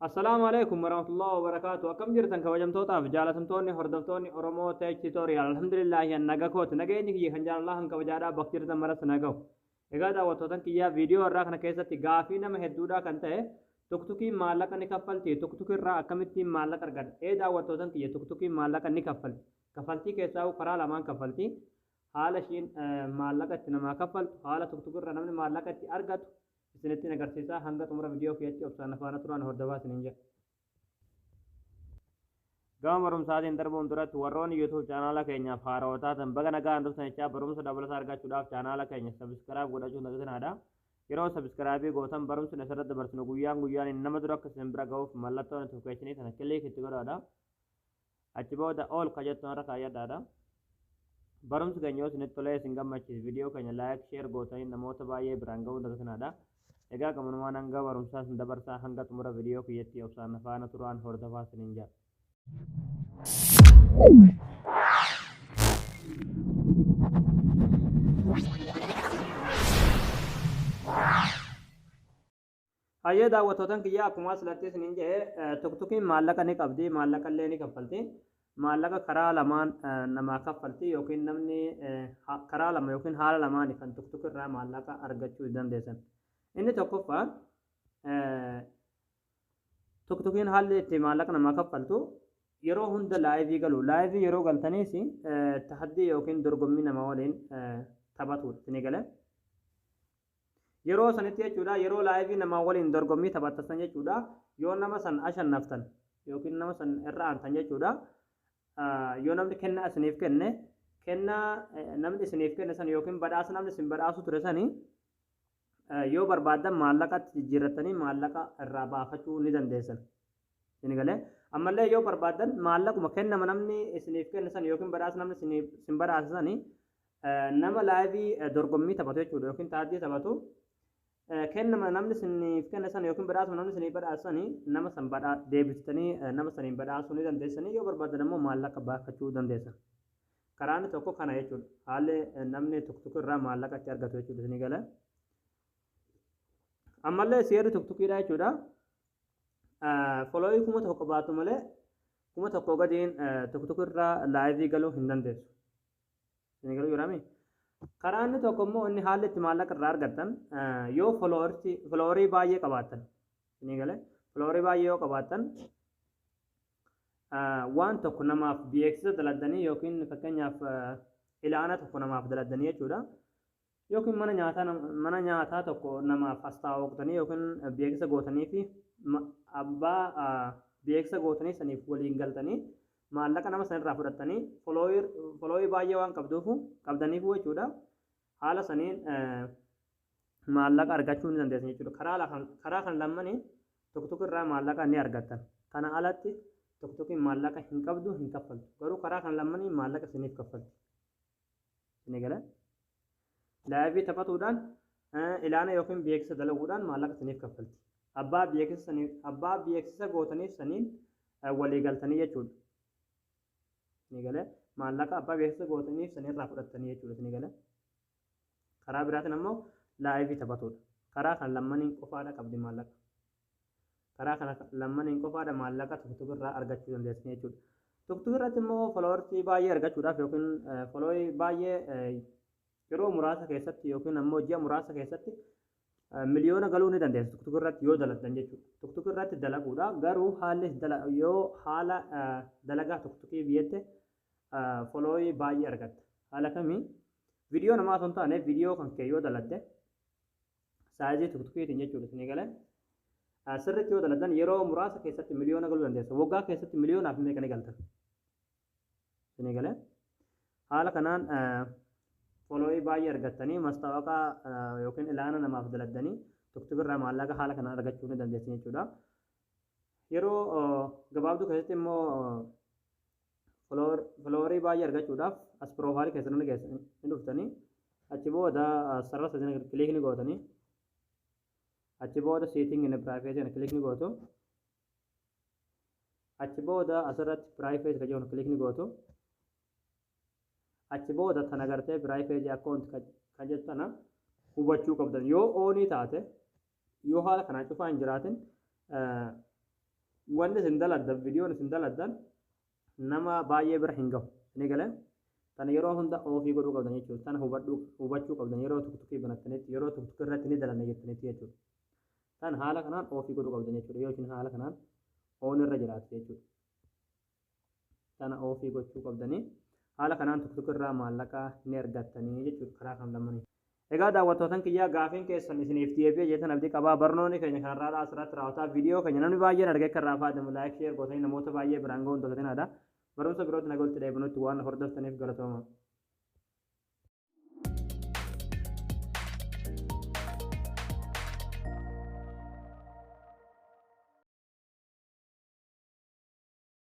Assalaamu alaikum warahmatullahi wabarakatuh. Akkam jirtan, kabajamtootaaf jaalatamtoonni hordoftoonni Oromoo Tech Tutorial? Alhamdulillah, naga kooti. Nageenyi kiyya kan jaalalaa kan kabajaadhaa bakka jirtan maratti nagahu. Egaa daawwattootan kiyyaa, viidiyoo irraa kana keessatti gaafii nama hedduudhaa kan ta'e, "Tuktukiin maallaqa ni kaffalti? Tuktuk irraa akkamittiin maallaqa argadha?" Ee daawwattootan kiyya, tuktukiin maallaqa ni kaffalti. Kaffaltii keessaa karaa lamaan kaffalti. Haala ishiin maallaqa itti namaa kaffaltu, haala tuktuk irraa namni maallaqa itti argatu isinitti agarsiisaa. Hanga xumura viidiyoo kiyyatti obsaan afaana turaan hordofaa isiniin jedha. Gama barumsaatiin darbuun duratti, warroonni YouTube chaanaala keenyaaf haarawaa taatan baga nagaan dhuftan jechaa, barumsa dabalataa argachuudhaaf chaanaala keenya subscribe godhachuun dagatinaa. Yeroo subscribe gootan barumsi asirratti dabarsinu guyyaan guyyaan nama dura akka isin bira ga'uuf mallattoo notification sana click itti godhaadha. Achi booda all ka jettu irra kaayyadhaadha. Barumsi keenya yoo isinitti tolee isin gammachiise, viidiyoo keenya like, share gootanii namoota baay'ee biraan ga'uu dagatinaadha. Egaa gamunumaan hanga barumsaa isin dabarsaa, hanga xumura viidiyoo kiyyatti obsaan faana turaan hordofaa isiniin jedha. Hayyee daawwattootan kiyyaa, akkuma asirratti isiniin jedhe, tuktukiin maallaqa ni qabdi, maallaqa illee ni kaffalti. Maallaqa karaa lamaan namaa kaffalti, yookiin namni karaa lama yookiin haala lamaan kan tuktuk irraa maallaqa argachuu dandeessan. Inni tokkoffaan, tuktukiin haalli itti maallaqa namaa kaffaltu yeroo hunda live galu. Live yeroo galtaniis tahaddii yookiin dorgommii nama waliin taphatudha. Isin galee? Yeroo sanitti jechuudha, yeroo live namaa waliin dorgommii taphattan jechuudha, yoo nama san ashannaftan yookiin nama san irra aantan jechuudha, yoo namni kennaa isiniif kenne, kennaa namni isiniif kenne san yookiin badhaasa namni isin badhaasu ture sani yoo barbaaddan maallaqatti jijjiirrattanii maallaqa irraa baafachuu ni dandeessan. Isin galee? Ammallee yoo barbaaddan maallaquma kennama namni isiniif kenne san yookiin badhaasa namni isiniif isin badhaase sani, nama live dorgommii taphatu jechuudha yookiin taaddii taphatu, kennama namni isiniif kenne san yookiin badhaasuma namni isiniif badhaase sani nama san badhaa deebistanii nama saniin badhaasuu ni dandeessanii, yoo barbaaddan immoo maallaqa baafachuu dandeessan. Karaan tokko kana jechuudha. Haalli namni tuktuk irraa maallaqa itti argatu jechuudha, isinii galee? Ammallee seerri tuktukiidha jechuudha. Follow 1000 baatu malee 1000 gadiin tuktuk irraa live galuu hin dandeessu. Isinii galuu jiraami? Karaa inni tokko immoo, inni haalli itti maallaqa irraa argattan, yoo follower baay'ee qabaattan, isinii galee? Follower baay'ee yoo qabaattan, waan tokko namaaf beeksisa daladdanii yookiin fakkeenyaaf ilaana tokko namaaf daladdanii jechuudha. Yookiin mana nyaataa tokko namaaf astaawwaqtanii yookiin beeksisa gootanii fi abbaa beeksisa gootanii saniif waliin galtanii maallaqa nama sanirraa fudhattanii, follow baay'ee waan qabduufu qabdaniifu jechuudha. Haala saniin maallaqa argachuu ni dandeessan jechuudha. Karaa kan lammanii tuktuk irraa maallaqa ni argattan. Kana alatti tuktukiin maallaqa hin qabdu, hin kaffaltu. Garuu karaa kan lammanii maallaqa isiniif kaffalti. Isin galee? Live taphatuudhaan, ilaana yookiin beeksisa dalaguudhaan maallaqa isiniif kaffalti. Abbaa beeksisa gootaniif saniin walii galtanii jechuudha. Isin galee? Maallaqa abbaa beeksisa gootaniif sanirraa fudhattanii jechuudha. Isin galee? Karaa biraatiin ammoo live taphatuudha. Karaa kan lammaniin qofaadha qabdi maallaqa. Karaa kana lammaniin qofaadha maallaqa tuktuk irraa argachuu dandeessan jechuudha. Tuktuk irratti immoo followers baay'ee argachuudhaaf yookiin follow baay'ee yeroo muraasa keessatti yookiin ammoo ji'a muraasa keessatti miliyoona galuu ni dandeessu tuktuk irratti yoo dalagdan jechuudha. Tuktuk irratti dalaguudha, garuu haalli yoo haala dalagaa tuktukii biyyatti follow baay'ee argatta. Haala kamiin? Viidiyoo namaa osoo hin taane viidiyoo kan kee yoo dalagde, size tuktukiitiin jechuudha, isinii galee? Sirriitti yoo dalagdan yeroo muraasa keessatti miliyoona galuu dandeessa. Waggaa keessatti miliyoonaaf meeqa ni galtan. Isinii galee? Haala kanaan follow baay'ee argattanii, mastaawaqaa yookiin ilaana namaaf daladdanii tuktuk irraa maallaqa haala kanaan argachuu ni dandeessan jechuudha. Yeroo gabaabduu keessatti immoo follower baay'ee argachuudhaaf as profile keessan ni dhuftanii, achi booda sarara sadii click ni gootanii, achi booda setting and privacy kana click ni gootu. Achi booda asirratti privacy ka jedhu click ni gootu. Achi booda tana gartee privacy account ka jettu tana hubachuu qabdan. Yoo on taate, yoo haala kanaan cufaa hin jiraatin Wanni isin daladdan, viidiyoon isin daladdan nama baay'ee bira hin gahu. Ni galee? Tana yeroo hunda off godhuu qabdan jechuudha. Tana hubadhuu hubachuu qabdan yeroo tuktukii banattanitti, yeroo tuktukii irratti ni dalanna jettanitti jechuudha. Tana haala kanaan off godhuu qabdan jechuudha. Yoo isin haala kanaan on irra jiraate jechuudha. Tana off gochuu qabdanii, haala kanaan tuktuk irraa maallaqa ni argattanii jechuudha karaa kan lamanii. Egaa daawwattootan kiyyaa, gaafiin keessan isiniif deebi'e jettan abdii qabaa. Barnoonni keenya kanarraa asirratti raawwataa. Viidiyoo keenya namni baay'een argee akka irraa fayyadamu like, share gootanii namoota baay'ee biraan ga'uun dagatinaa. Barumsa birootti nagaa walitti deebinutti waan hordoftaniif galatooma.